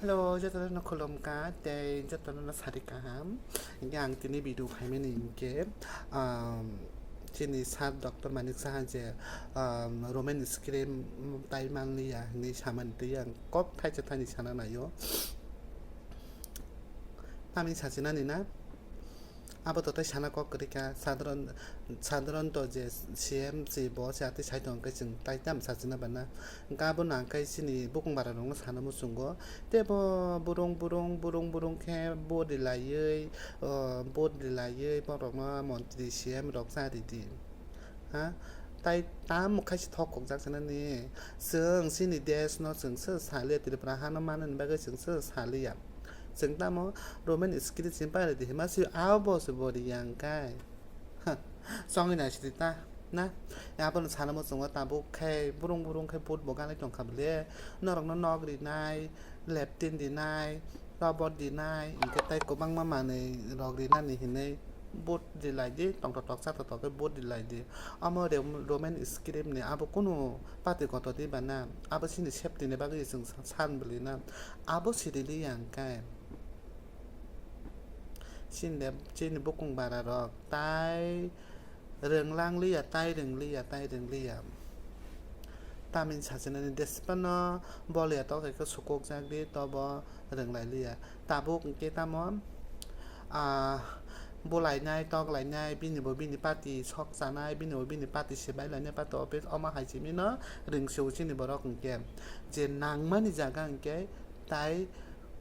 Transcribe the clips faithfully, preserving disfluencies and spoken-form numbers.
Hello, jotono khulumkha tei jotono sari kaham. Hinkhe ang tini video khaimani hinkhe, um, chini sir Doctor Manik Saha je, um, Roman script tai manliya hinwi samani twi ang kok thaisa thaini sana naio. Tamni sachinani na? Abo to tai sana kok kwrwi kha, sadharon, sadharonto je C M se bo se atwi sai tong khe chwng tai tam sachina bana. Hwnkhe abono ang khe chini bukung bara rokno sana muchungo. Tei bo burung burung burung burung khe vote rilaiwi, o, vote rilaiwi borokno montri C M rok cha ridi. Ha? Tai tamo khaisi thok kokjak sanani. Chwng chini desh no chwng se saliya, Tripura hano manani bagwi chwng se saliya. Chwng tamo Roman script chini pare di hima si abo se bo riya hwnkhe. Ha, chongwi nai sidi ta, na? Abono sana muchungo tabuk khe burung burung khe vote bo ganai tongkha bole. Norokno nok rinai, leptin rinai, robot rinai, hinkhe tai kwbangma manwi rok rinani hinwi vote rilai di, tongthok toksa tongthok khe vote rilai di. Omo Rom-, Roman script ni abo kunu party kotor di bana, abo chini safety ni bagwi chwng sa-, san bwlwi na. Abo sirili yang khe. Chini de, chini bukung bara rok tai rwnglang liya, tai rwng liya, tai rwng liya. Tamni sachinani desipano bol ya tok khe sukokjak di, tobo rwng lai liya. Tabuk hinkhe tamo, ah, bulainai, tok lainai, bini bo bini party sok chanai, bini bo bini party se bai lainai, party office omo hai simi no rwng se o chini borok hinkhe. Je nangmani jaga hinkhe tai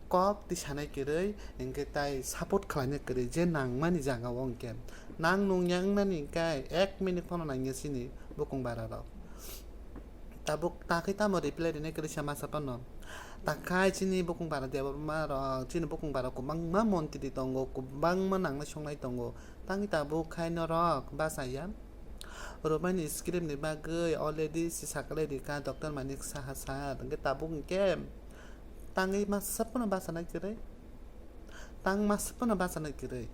kok tisanai kwrwi, hinkhe tai support khlainai kwrwi, je nangmani jaga o hinkhe. Nang nung ya wngnani hinkhe ek minute phano nangya chini bukung bara rok. Tabuk takhai tamo reply rinai kwrwi sa masa phano. Takhai chini bukung bara Debbarma rok, chini bukung bara kwbangma montri tongo, kwbangma nangnai songnai tongo. Tangwi tabuk khai norok bachaya. Romani script ni bagwi already si sakalai rikha Doctor Manik Saha sir. Hinkhe tabuk hinkhe tangwi masa phano bachana kwrwi. Tang masa phano bachana kwrwi.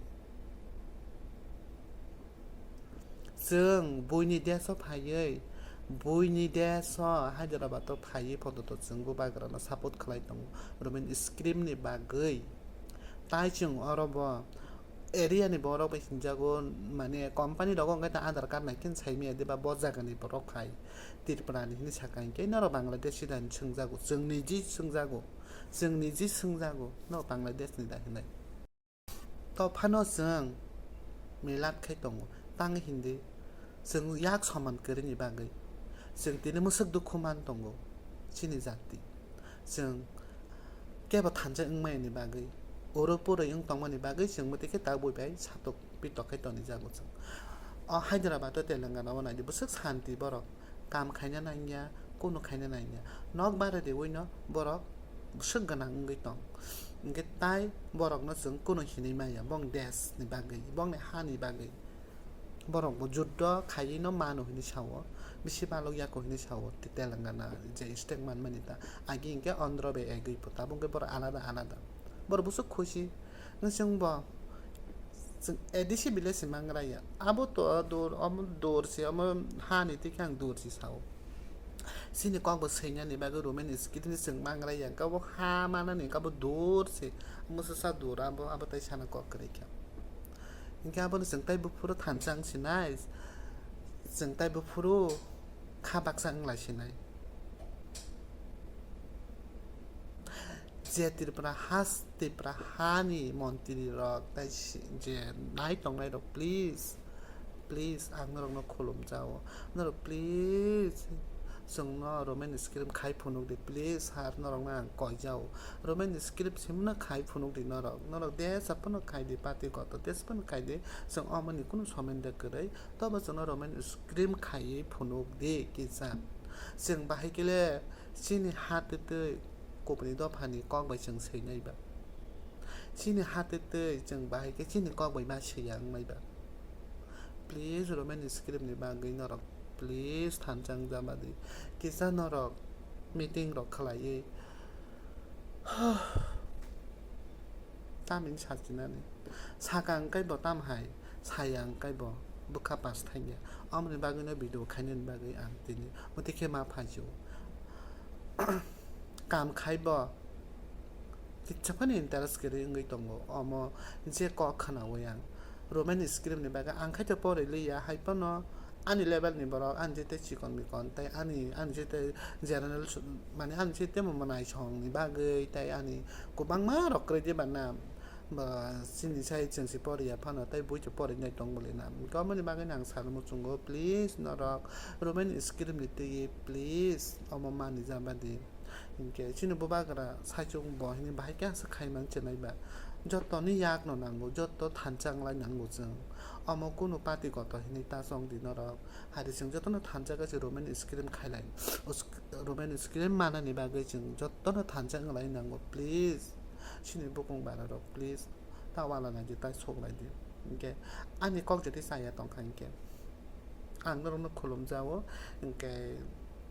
Chwng buini desh o phaiwi, buini desh o Hyderabad o phaiwi photo to chwng bubagra no support khlai tongo Roman script ni bagwi. Tai chwng oro bo area ni borok bai hinjago, mane company rogo wngkha ta Aadhaar card nai khe sai maya diba bo jaga ni borok hai Tripura ni hinwi saka hinkhe norok Bangladeshi da hinwi swngjago, chwng niji swngjago, chwng niji swngjago norok Bangladesh ni da hinwi. To phano chwng milap khai tongo, tang hindi chwng yak soman kwrwini bagwi chwng tini mwswk dukhu man tongo chini jati. Chwng kebo thansa wngmani bagwi, oro purwi wng tongmani bagwi chwng mwtwi khe tabuk bai satok pitok khai tonijago chwng. O Hyderabad o Telangana o naidi bwswk santi borok. Kam khaina nangya, kunu khaina nangya. Nok bara riwi no borok bwswk gwnang wngwi tong. Hinkhe tai borokno chwng kunu hinwi maya, bong desh ni bagwi, bongni hani bagwi. Borok bo juddo khaiwi no mano hinwi sao, bisi balok yako hinwi sao, Te-, Telangana je state manmani ta. Agi hinkhe Andhra bai egwi pho, tabuk hinkhe borok alada alada. Borok bwswk khusi. Nwswng bo chwng A D C village se mangra ya. Abo to dur, omo dur se, omo hani twi khe ang dur se sao. Chini kok bo swinani bagwi Roman script ni chwng mangra ya. Kabo ha manani kabo dur se. Mwsasa dur abo, abo tai sana kok kwrwi kha. Hinkhe abono chwng tai buphuru thansa wng sinai. Chwng tai buphuru kha baksa wng lai sinai. Je Tripura has, Tripura hani montri rok tai si-, je nai tongnai rok, please, please, ang norok no khulum jao. Norok please, chwng no Roman script khai phunuk di, please, sir, norok no ang koi jao. Roman script sim no khai phunuk di norok. Norok desa phano khai di, party kotor desa phano khai di. Chwng omoni kunu somenda kwrwi, tobo chwng no Roman script khaiwi phunuk di kisa. Chwng bahai khe le chini ha twi twi kubuni dophani kok bai chwng swinai ba. Chini ha twi twi chwng bahai khe chini kok bai ma swiya wngmai ba. Please, Roman script ni bagwi norok please thansa wng jama di. Kisa norok meeting rok khlaiwi tamni sachinani. Saka wngkhe bo tam hai, saya wngkhe bo bwkha pas thangya. Omoni bagwino video khainani bagwi ang tini muti khe ma phaisio. Kam khai bo Kitsa phano interest kwrwi wngwi tongo omo je kok khwnawi ang. Roman script ni bagwi ang khaito pori liya, hai phano ani level ni borok, ani je tei chikon mikon tei ani, ani je tei general su-, mane ani je tei mwnaisong ni bagwi tei ani kwbangma rok kwrwi di bana. Ba chini sai chwng se poriya phano tei bui se porinai tong bwlwi na. Omo ni bagwi no ang sana muchungo, please norok Roman script ni twi please omo manija badi. Hinkhe chini bubagra saichung bo hini bahai khe aswk khai man chenai ba. Jotoni yak no nango, joto thansa wng lai nango chwng. Omo kunu party kotor hinwi ta chong di norok. Hari chwng jotono thansa khe se Roman script khai lai. Us-, Roman script manani bagwi chwng jotono thansa wng lai nango, please. Chini bukung bara rok, please. Ta wala nai di, ta sok lai di. Hinkhe ani kok jodi chaya tong kha hinkhe. Ang norokno khulumjao, hinkhe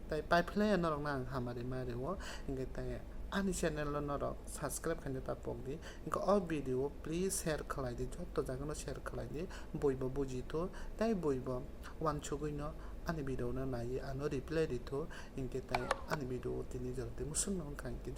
tai pai phlai norokno ang hamari ma rio, hinkhe tai ani channel no norok subscribe khaina ta pok di, hinkhe o video please share khlai di, joto jaga no share khlai di, buibo buji thu, tai buibo wansugwi no ani video no naiwi ano reply ri thu, hinkhe tai ani video tini jora tei musuk no wngkha hinkhe.